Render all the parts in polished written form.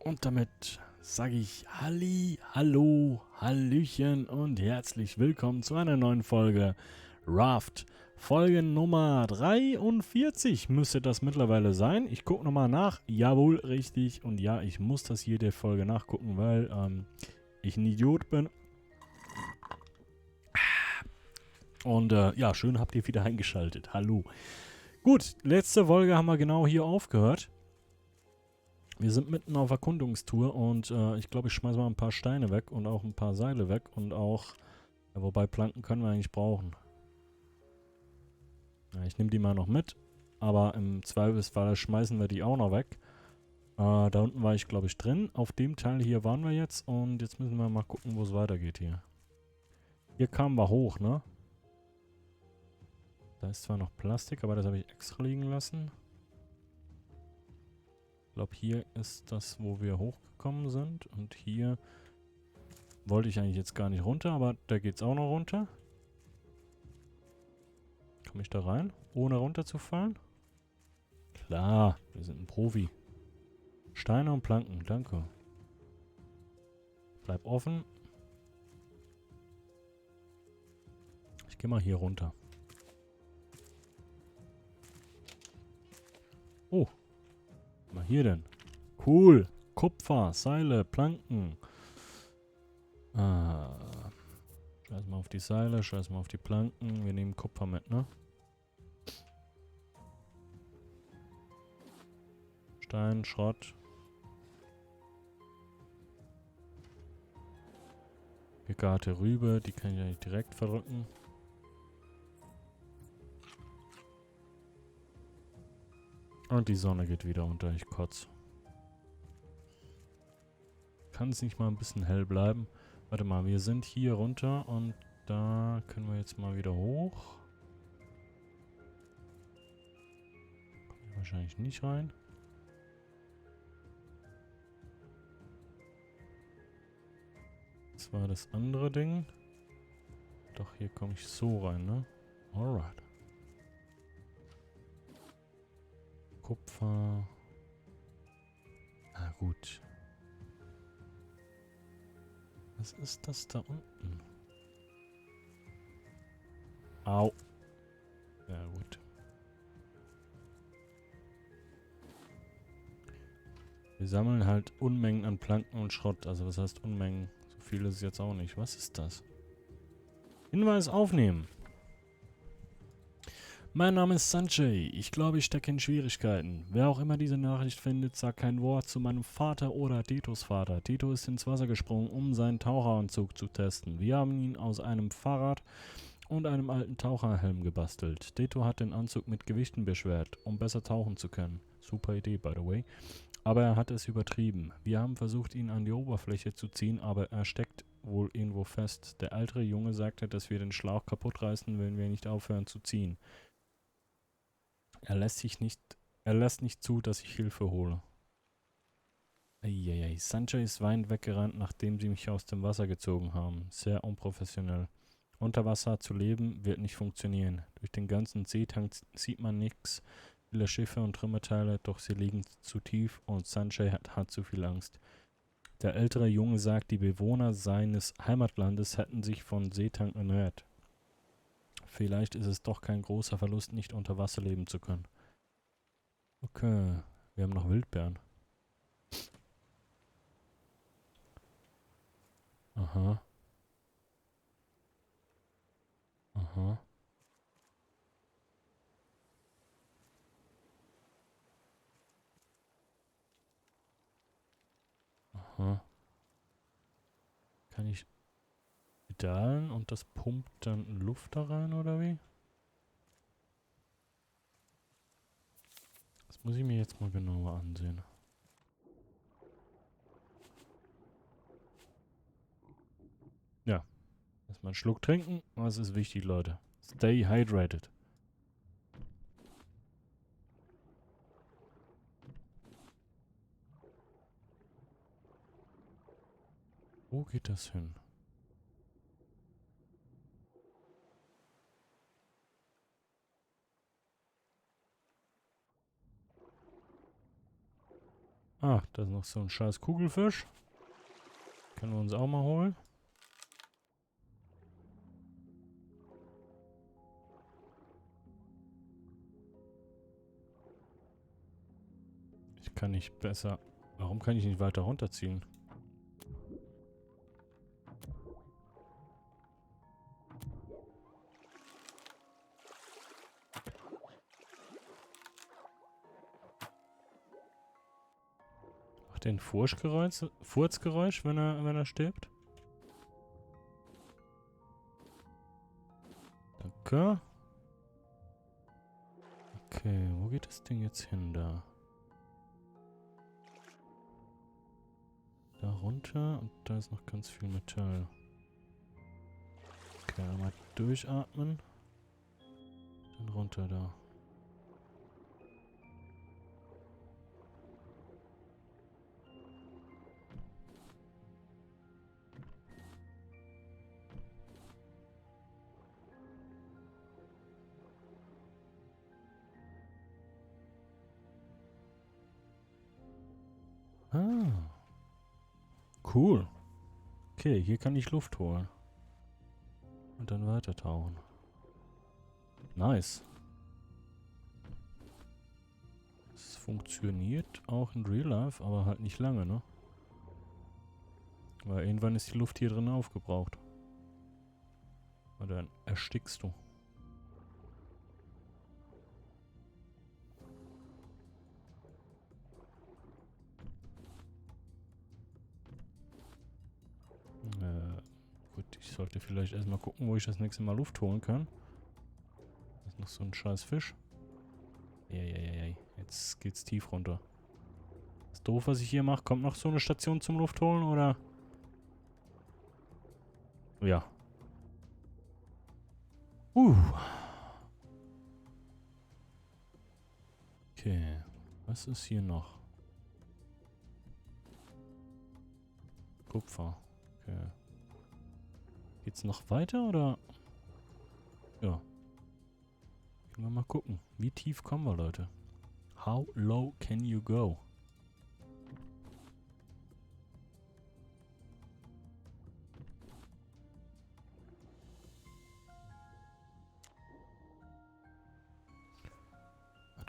Und damit sage ich Halli, Hallo, Hallöchen und herzlich willkommen zu einer neuen Folge Raft. Folge Nummer 43 müsste das mittlerweile sein. Ich gucke nochmal nach. Jawohl, richtig. Und ja, ich muss das hier der Folge nachgucken, weil ich ein Idiot bin. Und ja, schön habt ihr wieder eingeschaltet. Hallo. Gut, letzte Folge haben wir genau hier aufgehört. Wir sind mitten auf Erkundungstour und ich glaube, ich schmeiße mal ein paar Steine weg und auch ein paar Seile weg und auch, ja, wobei Planken können wir eigentlich brauchen. Ja, ich nehme die mal noch mit, aber im Zweifelsfall schmeißen wir die auch noch weg. Da unten war ich, glaube ich, drin. Auf dem Teil hier waren wir jetzt und jetzt müssen wir mal gucken, wo es weitergeht hier. Hier kamen wir hoch, ne? Da ist zwar noch Plastik, aber das habe ich extra liegen lassen. Ich glaube, hier ist das, wo wir hochgekommen sind. Und hier wollte ich eigentlich jetzt gar nicht runter, aber da geht es auch noch runter. Komme ich da rein, ohne runterzufallen? Klar, wir sind ein Profi. Steine und Planken, danke. Bleib offen. Ich gehe mal hier runter. Oh, was mal hier denn? Cool. Kupfer, Seile, Planken. Scheiß mal auf die Seile, scheiß mal auf die Planken. Wir nehmen Kupfer mit, ne? Stein, Schrott. Gegarte Rübe, die kann ich eigentlich direkt verdrücken. Und die Sonne geht wieder unter, ich kotz. Kann es nicht mal ein bisschen hell bleiben? Warte mal, wir sind hier runter und da können wir jetzt mal wieder hoch. Kommen wir wahrscheinlich nicht rein. Das war das andere Ding. Doch, hier komme ich so rein, ne? Alright. Kupfer. Na gut. Was ist das da unten? Au. Ja gut. Wir sammeln halt Unmengen an Planken und Schrott. Also was heißt Unmengen? So viel ist es jetzt auch nicht. Was ist das? Hinweis aufnehmen. Mein Name ist Sanjay. Ich glaube, ich stecke in Schwierigkeiten. Wer auch immer diese Nachricht findet, sagt kein Wort zu meinem Vater oder Titos Vater. Tito ist ins Wasser gesprungen, um seinen Taucheranzug zu testen. Wir haben ihn aus einem Fahrrad und einem alten Taucherhelm gebastelt. Tito hat den Anzug mit Gewichten beschwert, um besser tauchen zu können. Super Idee, by the way. Aber er hat es übertrieben. Wir haben versucht, ihn an die Oberfläche zu ziehen, aber er steckt wohl irgendwo fest. Der ältere Junge sagte, dass wir den Schlauch kaputt reißen, wenn wir nicht aufhören zu ziehen. Er lässt nicht zu, dass ich Hilfe hole. Eieiei. Sanjay ist weinend weggerannt, nachdem sie mich aus dem Wasser gezogen haben. Sehr unprofessionell. Unter Wasser zu leben wird nicht funktionieren. Durch den ganzen Seetank sieht man nichts. Viele Schiffe und Trümmerteile, doch sie liegen zu tief und Sanjay hat zu viel Angst. Der ältere Junge sagt, die Bewohner seines Heimatlandes hätten sich von Seetang ernährt. Vielleicht ist es doch kein großer Verlust, nicht unter Wasser leben zu können. Okay, wir haben noch Wildbeeren. Aha, aha, aha. Kann ich pedalen und das pumpt dann Luft da rein, oder wie? Das muss ich mir jetzt mal genauer ansehen. Ja, erstmal einen Schluck trinken. Das ist wichtig, Leute. Stay hydrated. Wo geht das hin? Ah, da ist noch so ein scheiß Kugelfisch. Können wir uns auch mal holen. Ich kann nicht besser... Warum kann ich nicht weiter runterziehen? Macht der ein Furzgeräusch, wenn er stirbt? Danke. Okay, wo geht das Ding jetzt hin? Da. Da runter und da ist noch ganz viel Metall. Okay, einmal durchatmen. Dann runter da. Ah. Cool. Okay, hier kann ich Luft holen. Und dann weiter tauchen. Nice. Es funktioniert auch in Real Life, aber halt nicht lange, ne? Weil irgendwann ist die Luft hier drin aufgebraucht. Und dann erstickst du. Gut, ich sollte vielleicht erstmal gucken, wo ich das nächste Mal Luft holen kann. Das ist noch so ein scheiß Fisch. Eieieiei. Jetzt geht's tief runter. Ist doof, was ich hier mache. Kommt noch so eine Station zum Luft holen, oder? Ja. Okay. Was ist hier noch? Kupfer. Okay. Geht's noch weiter, oder? Ja. Können wir mal gucken. Wie tief kommen wir, Leute? How low can you go?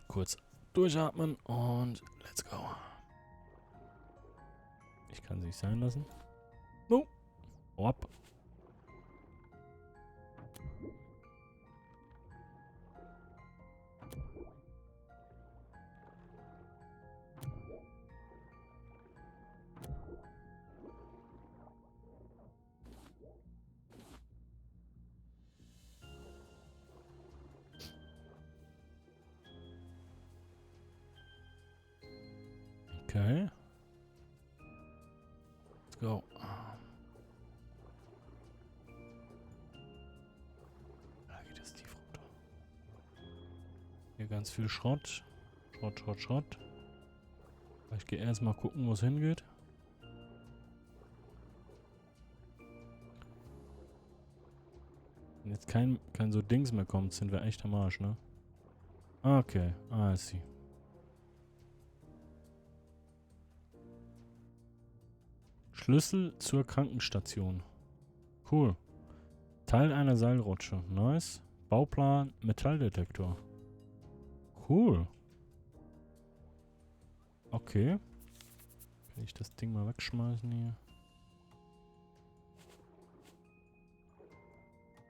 Kurz durchatmen und let's go. Ich kann es nicht sein lassen. No. Hopp. Okay. Let's go. Da geht es tief runter. Hier ganz viel Schrott. Schrott. Ich gehe erstmal gucken, wo es hingeht. Wenn jetzt kein so Dings mehr kommt, sind wir echt am Arsch, ne? Okay, I see. Schlüssel zur Krankenstation. Cool. Teil einer Seilrutsche. Nice. Bauplan, Metalldetektor. Cool. Okay. Kann ich das Ding mal wegschmeißen hier?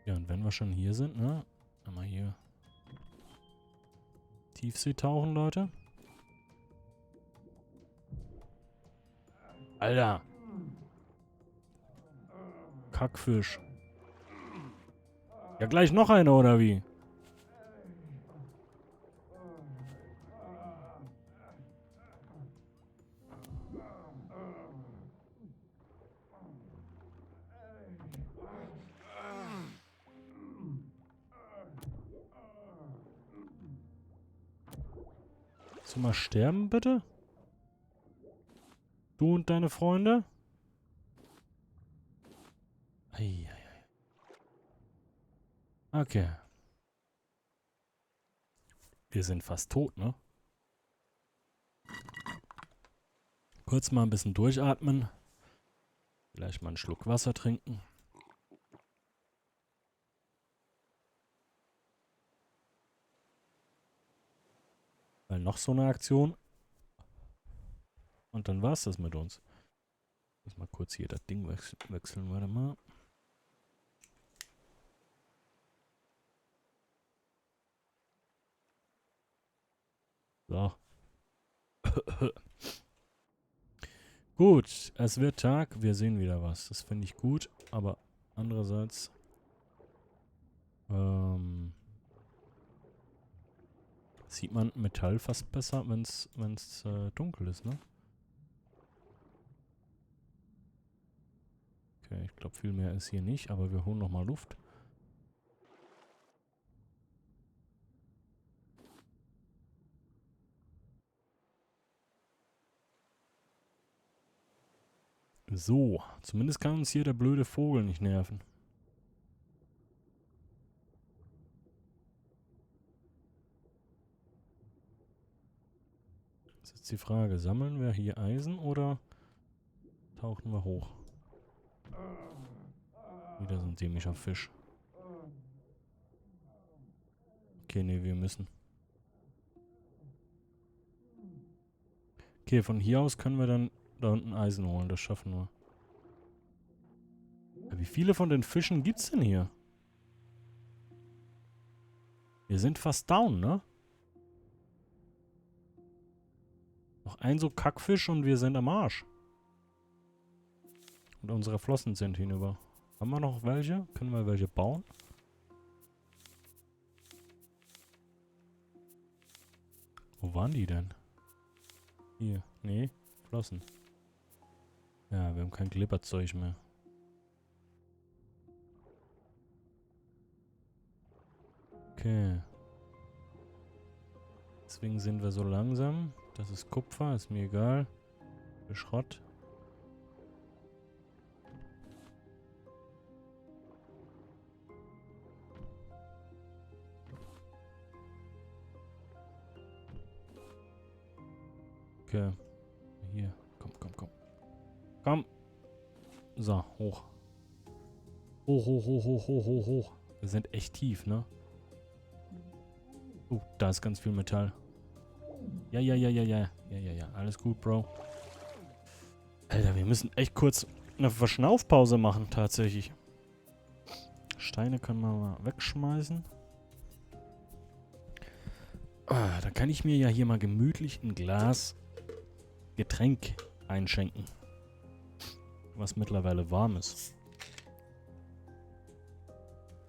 Ja, und wenn wir schon hier sind, ne? Einmal hier. Tiefsee tauchen, Leute. Alter. Kackfisch. Ja, gleich noch einer, oder wie? Willst du mal sterben, bitte? Du und deine Freunde? Eieiei. Okay. Wir sind fast tot, ne? Kurz mal ein bisschen durchatmen. Vielleicht mal einen Schluck Wasser trinken. Weil noch so eine Aktion. Und dann war's das mit uns. Ich muss mal kurz hier das Ding wechseln. Warte mal. So. Gut, es wird Tag. Wir sehen wieder was. Das finde ich gut. Aber andererseits... sieht man Metall fast besser, wenn es dunkel ist, ne? Okay, ich glaube viel mehr ist hier nicht, aber wir holen nochmal Luft. So, zumindest kann uns hier der blöde Vogel nicht nerven. Das ist jetzt die Frage, sammeln wir hier Eisen oder tauchen wir hoch? Wieder so ein dämlicher Fisch. Okay, nee, wir müssen. Okay, von hier aus können wir dann da unten Eisen holen, das schaffen wir. Ja, wie viele von den Fischen gibt's denn hier? Wir sind fast down, ne? Noch ein so Kackfisch und wir sind am Arsch. Und unsere Flossen sind hinüber. Haben wir noch welche? Können wir welche bauen? Wo waren die denn? Hier. Nee. Flossen. Ja, wir haben kein Glibberzeug mehr. Okay. Deswegen sind wir so langsam. Das ist Kupfer, ist mir egal. Für Schrott. Okay. Hier. Komm, komm, komm. Komm. So, hoch. Hoch, hoch, hoch, hoch, hoch, hoch, hoch. Wir sind echt tief, ne? Da ist ganz viel Metall. Ja, ja, ja, ja, ja. Ja, ja, ja. Alles gut, Bro. Alter, wir müssen echt kurz eine Verschnaufpause machen, tatsächlich. Steine können wir mal wegschmeißen. Ah, dann kann ich mir ja hier mal gemütlich ein Glas Getränk einschenken. Was mittlerweile warm ist.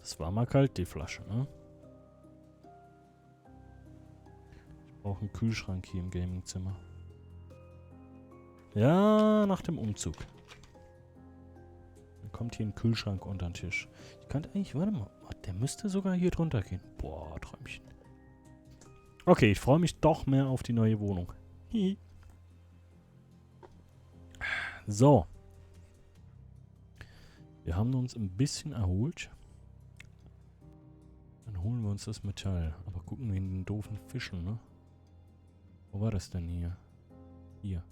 Das war mal kalt, die Flasche, ne? Ich brauche einen Kühlschrank hier im Gamingzimmer. Ja, nach dem Umzug. Dann kommt hier ein Kühlschrank unter den Tisch. Ich könnte eigentlich, warte mal, der müsste sogar hier drunter gehen. Boah, Träumchen. Okay, ich freue mich doch mehr auf die neue Wohnung. Hihi. So. Wir haben uns ein bisschen erholt. Dann holen wir uns das Metall. Aber gucken wir in den doofen Fischen, ne? Wo war das denn hier? Hier.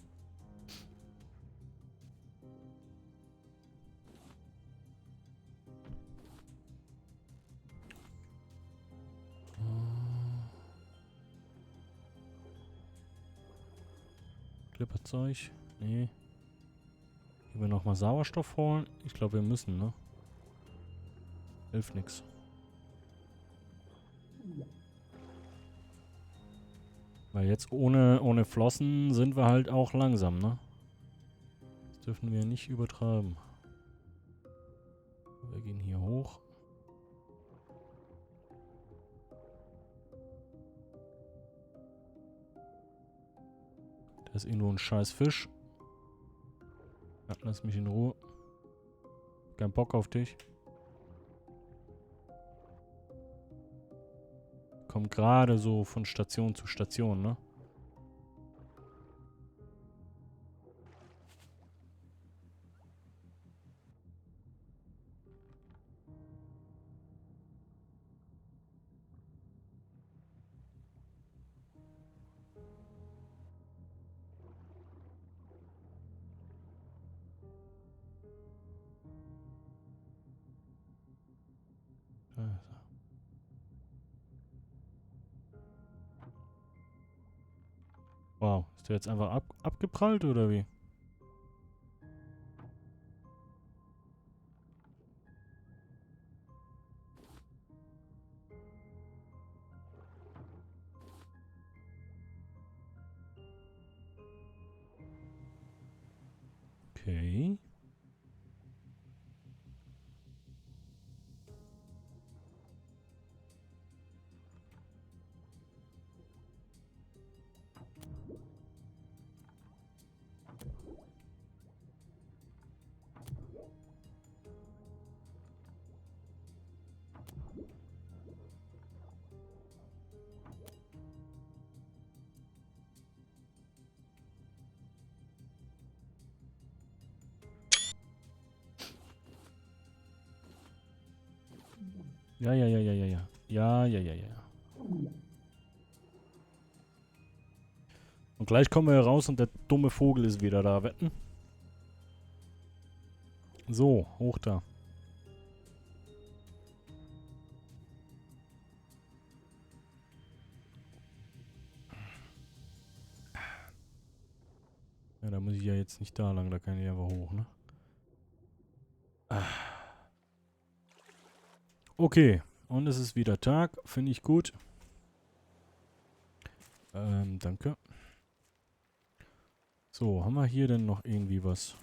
Klipperzeug? Nee. Hier wir nochmal Sauerstoff holen. Ich glaube, wir müssen, ne? Hilft nix. Weil jetzt ohne Flossen sind wir halt auch langsam, ne? Das dürfen wir nicht übertreiben. Wir gehen hier hoch. Da ist irgendwo ein scheiß Fisch. Ja, lass mich in Ruhe. Kein Bock auf dich. Komm gerade so von Station zu Station, ne? Wow, ist der jetzt einfach abgeprallt oder wie? Okay. Ja, ja, ja, ja, ja, ja. Ja, ja, ja, ja. Und gleich kommen wir hier raus und der dumme Vogel ist wieder da, wetten? So, hoch da. Ja, da muss ich ja jetzt nicht da lang, da kann ich einfach hoch, ne? Okay, und es ist wieder Tag, finde ich gut. Danke. So, haben wir hier denn noch irgendwie was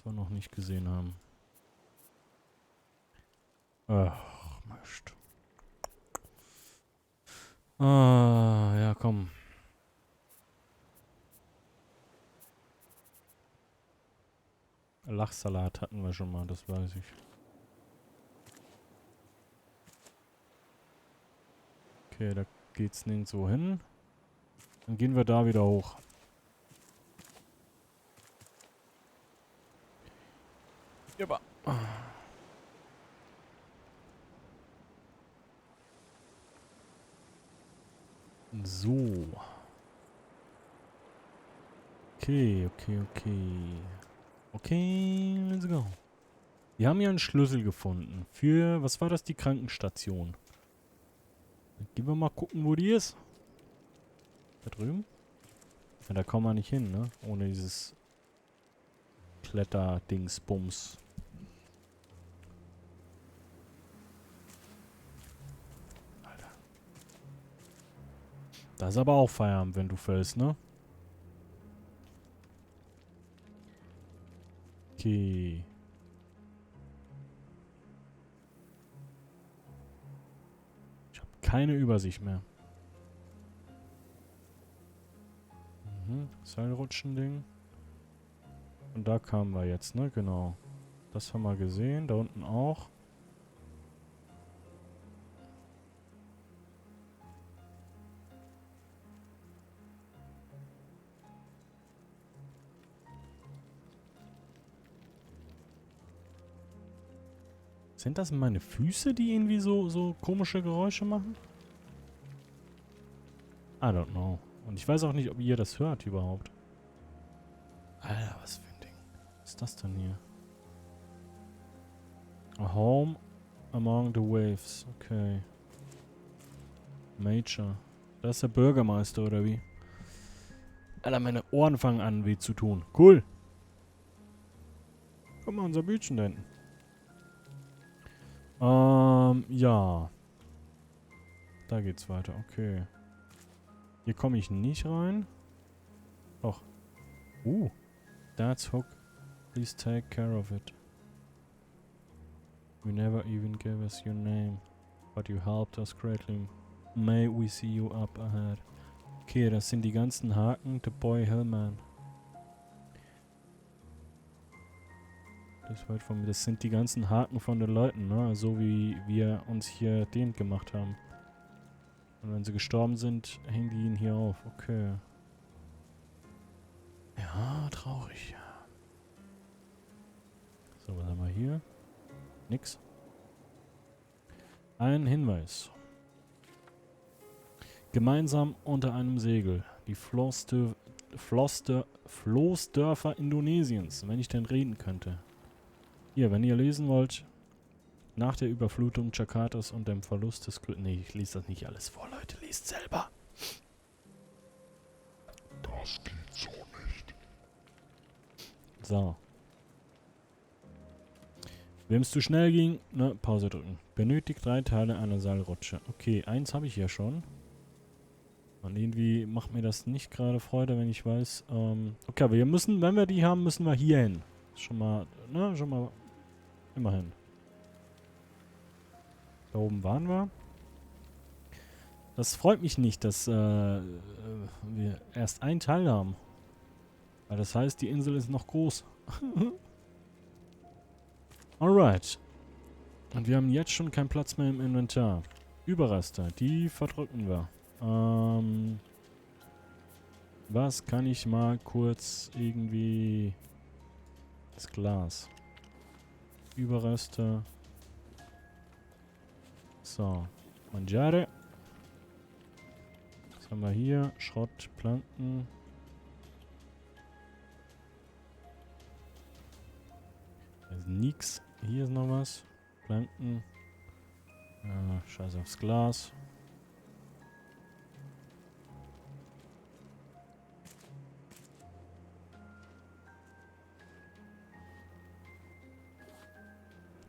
wir noch nicht gesehen haben? Ach, Mist. Ah, ja, komm. Lachsalat hatten wir schon mal, das weiß ich. Okay, da geht's nirgendwo hin. Dann gehen wir da wieder hoch. Ja, so. Okay, okay, okay. Okay, let's go. Wir haben ja einen Schlüssel gefunden. Für, was war das, die Krankenstation? Dann gehen wir mal gucken, wo die ist. Da drüben? Ja, da kommen wir nicht hin, ne? Ohne dieses Kletter-Dings-Bums. Alter. Da ist aber auch Feierabend, wenn du fällst, ne? Okay. Ich habe keine Übersicht mehr. Seilrutschen-Ding. Und da kamen wir jetzt, ne? Genau. Das haben wir gesehen. Da unten auch. Sind das meine Füße, die irgendwie so komische Geräusche machen? I don't know. Und ich weiß auch nicht, ob ihr das hört überhaupt. Alter, was für ein Ding. Was ist das denn hier? A home among the waves. Okay. Major. Das ist der Bürgermeister, oder wie? Alter, meine Ohren fangen an, weh zu tun. Cool. Guck mal, unser Bütchen da hinten. Ja. Da geht's weiter, okay. Hier komme ich nicht rein. Doch. That's Hook. Please take care of it. You never even gave us your name. But you helped us greatly. May we see you up ahead. Okay, das sind die ganzen Haken. The Boy Hillman. Das sind die ganzen Haken von den Leuten, ne? So wie wir uns hier den gemacht haben. Und wenn sie gestorben sind, hängen die ihn hier auf. Okay. Ja, traurig. So, was haben wir hier? Nix. Ein Hinweis. Gemeinsam unter einem Segel. Die Floßdörfer Indonesiens. Wenn ich denn reden könnte. Hier, wenn ihr lesen wollt. Nach der Überflutung Jakartas und dem Verlust des... Nee, ich lese das nicht alles vor, Leute. Lest selber. Das geht so nicht. So. Wem es zu schnell ging, ne, Pause drücken. Benötigt 3 Teile einer Seilrutsche. Okay, 1 habe ich ja schon. Und irgendwie macht mir das nicht gerade Freude, wenn ich weiß, okay, aber wir müssen, wenn wir die haben, müssen wir hier hin. Schon mal, ne, schon mal, immerhin. Da oben waren wir. Das freut mich nicht, dass wir erst einen Teil haben. Weil das heißt, die Insel ist noch groß. Alright. Und wir haben jetzt schon keinen Platz mehr im Inventar. Überreste, die verdrücken wir. Was kann ich mal kurz irgendwie... Das Glas. Überreste. So. Mangiare. Was haben wir hier? Schrott, Planken. Da ist nix. Hier ist noch was. Planken. Scheiß aufs Glas.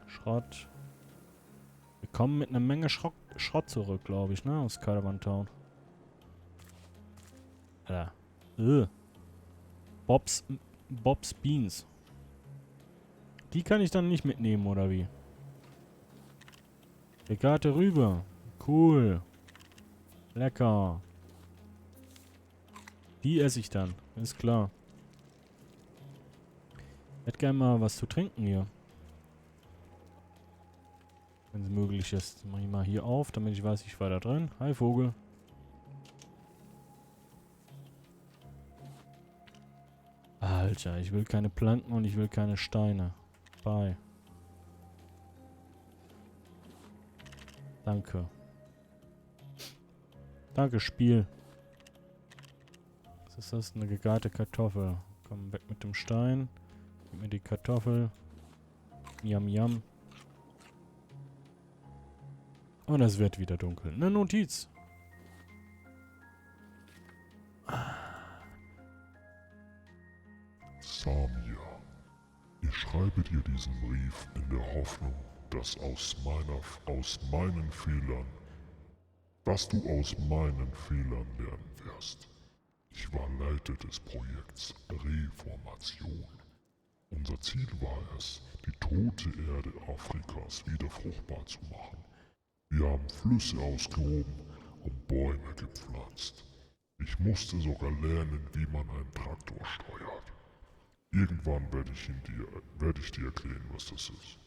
Schrott. Wir kommen mit einer Menge Schrott zurück, glaube ich, ne? Aus Caravan Town. Alter. Bob's Beans. Die kann ich dann nicht mitnehmen, oder wie? Die Karte rüber. Cool. Lecker. Die esse ich dann. Ist klar. Ich hätte gerne mal was zu trinken hier. Wenn es möglich ist. Mach ich mal hier auf, damit ich weiß, ich war da drin. Hi Vogel. Alter, ich will keine Planken und ich will keine Steine. Bye. Danke. Danke, Spiel. Was ist das? Eine gegarte Kartoffel. Komm, weg mit dem Stein. Gib mir die Kartoffel. Yam, yam. Und es wird wieder dunkel. Eine Notiz. Samia, ich schreibe dir diesen Brief in der Hoffnung, dass du aus meinen Fehlern lernen wirst. Ich war Leiter des Projekts Reformation. Unser Ziel war es, die tote Erde Afrikas wieder fruchtbar zu machen. Wir haben Flüsse ausgehoben und Bäume gepflanzt. Ich musste sogar lernen, wie man einen Traktor steuert. Irgendwann werde ich dir erklären, was das ist.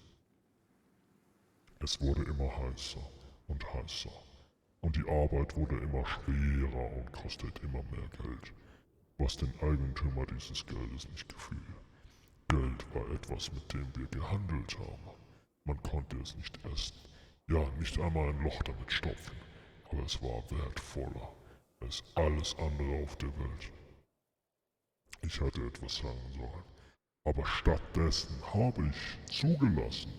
Es wurde immer heißer und heißer. Und die Arbeit wurde immer schwerer und kostet immer mehr Geld. Was den Eigentümer dieses Geldes nicht gefiel. Geld war etwas, mit dem wir gehandelt haben. Man konnte es nicht essen. Ja, nicht einmal ein Loch damit stopfen. Aber es war wertvoller als alles andere auf der Welt. Ich hätte etwas sagen sollen. Aber stattdessen habe ich zugelassen,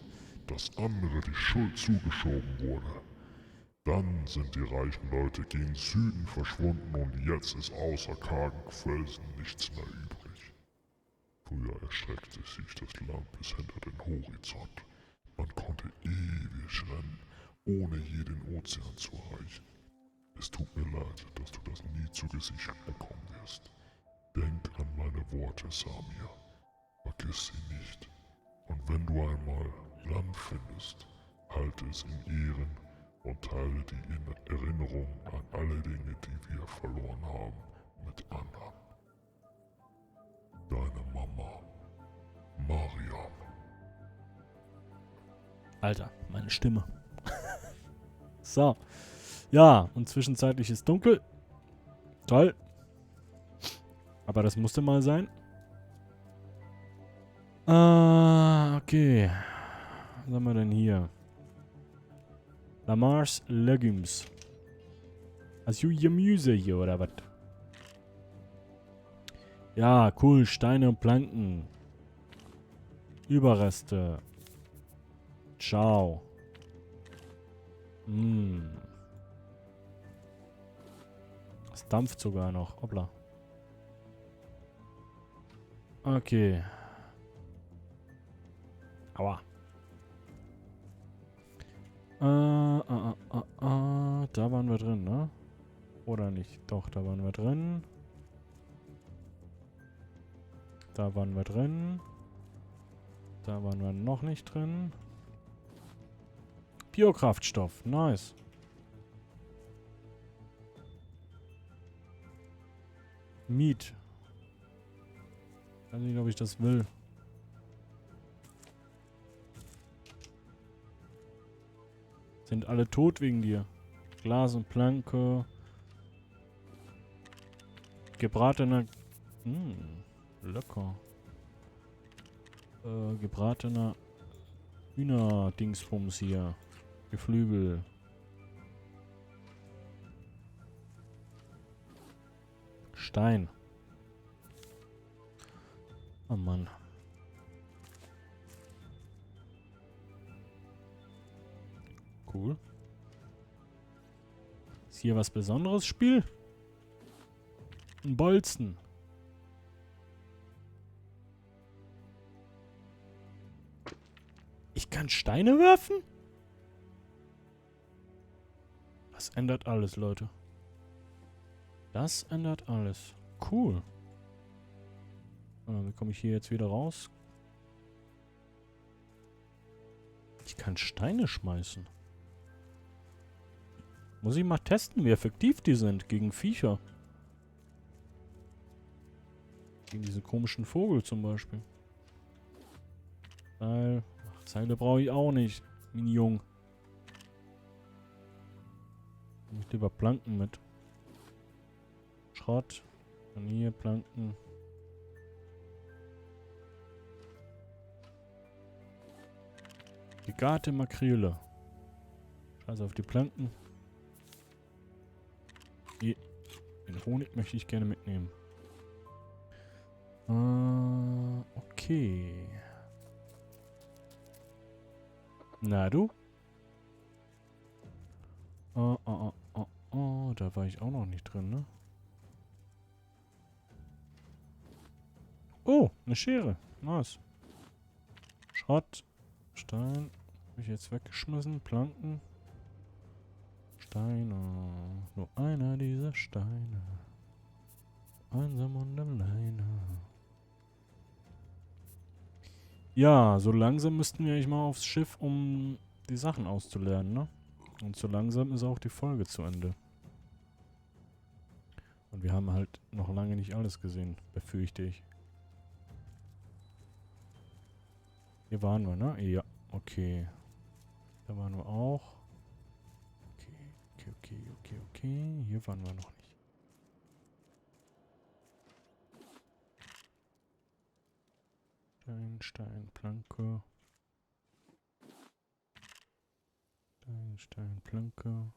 dass andere die Schuld zugeschoben wurde. Dann sind die reichen Leute gen Süden verschwunden und jetzt ist außer kargen Felsen nichts mehr übrig. Früher erstreckte sich das Land bis hinter den Horizont. Man konnte ewig rennen, ohne je den Ozean zu erreichen. Es tut mir leid, dass du das nie zu Gesicht bekommen wirst. Denk an meine Worte, Samir. Vergiss sie nicht. Und wenn du einmal Land findest, halte es in Ehren und teile die Erinnerung an alle Dinge, die wir verloren haben, mit anderen. Deine Mama, Mariam. Alter, meine Stimme. So. Ja, und zwischenzeitlich ist dunkel. Toll. Aber das musste mal sein. Okay. Was haben wir denn hier? Lamar's Legumes. Hast du Gemüse hier, oder was? Ja, cool. Steine und Planken. Überreste. Ciao. Hm. Es dampft sogar noch. Hoppla. Okay. Aua. Da waren wir drin, ne? Oder nicht? Doch, da waren wir drin. Da waren wir drin. Da waren wir noch nicht drin. Biokraftstoff. Nice. Meat. Ich weiß nicht, ob ich das will. Sind alle tot wegen dir. Glas und Planke. Gebratener... lecker. Gebratener Hühner-Dingsbums hier. Geflügel. Stein. Oh Mann. Cool. Ist hier was Besonderes, Spiel? Ein Bolzen. Ich kann Steine werfen? Das ändert alles, Leute. Das ändert alles. Cool. Wie komme ich hier jetzt wieder raus? Ich kann Steine schmeißen. Muss ich mal testen, wie effektiv die sind gegen Viecher. Gegen diesen komischen Vogel zum Beispiel. Seil. Ach, Seile brauche ich auch nicht. Mein Jung. Nehme ich lieber Planken mit. Schrott. Und hier Planken. Gegarte Makrele. Scheiße auf die Planken. Hier. Den Honig möchte ich gerne mitnehmen. Okay. Na du? Da war ich auch noch nicht drin, ne? Oh, eine Schere. Nice. Schrott. Stein. Habe ich jetzt weggeschmissen. Planken. Steine. Nur einer dieser Steine. Einsam und alleine. Ja, so langsam müssten wir eigentlich mal aufs Schiff, um die Sachen auszulernen, ne? Und so langsam ist auch die Folge zu Ende. Und wir haben halt noch lange nicht alles gesehen, befürchte ich. Hier waren wir, ne? Ja, okay. Da waren wir auch. Okay. Hier waren wir noch nicht. Stein, Planke. Stein, Planke.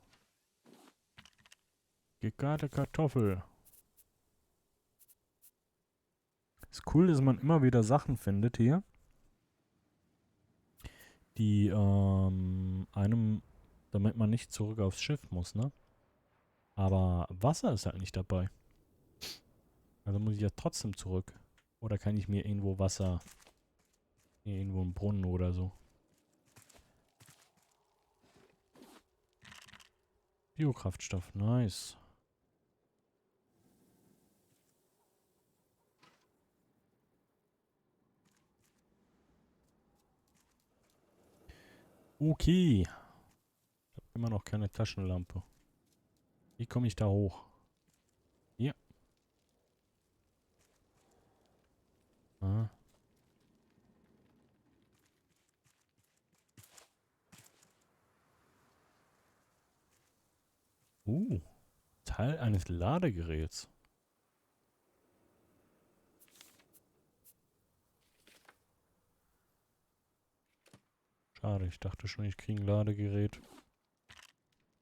Gegarte Kartoffel. Ist cool, dass man immer wieder Sachen findet hier, die einem, damit man nicht zurück aufs Schiff muss, ne? Aber Wasser ist halt nicht dabei. Also muss ich ja trotzdem zurück. Oder kann ich mir irgendwo Wasser, irgendwo einen Brunnen oder so. Biokraftstoff, nice. Okay. Ich habe immer noch keine Taschenlampe. Wie komme ich da hoch? Hier. Ah. Teil eines Ladegeräts. Schade, ich dachte schon, ich kriege ein Ladegerät.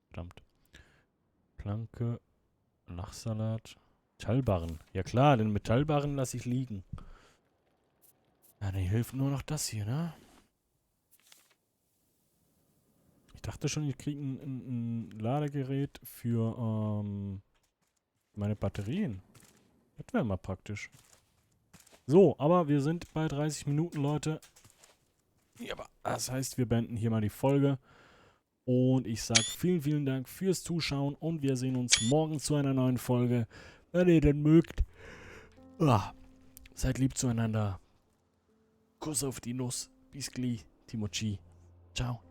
Verdammt. Planke, Lachsalat, Metallbarren. Ja klar, den Metallbarren lasse ich liegen. Ja, dann hilft nur noch das hier, ne? Ich dachte schon, ich kriege ein Ladegerät für meine Batterien. Das wäre mal praktisch. So, aber wir sind bei 30 Minuten, Leute. Ja, aber das heißt, wir beenden hier mal die Folge. Und ich sage vielen, vielen Dank fürs Zuschauen. Und wir sehen uns morgen zu einer neuen Folge. Wenn ihr denn mögt. Seid lieb zueinander. Kuss auf die Nuss. Bis gleich. Timochi. Ciao.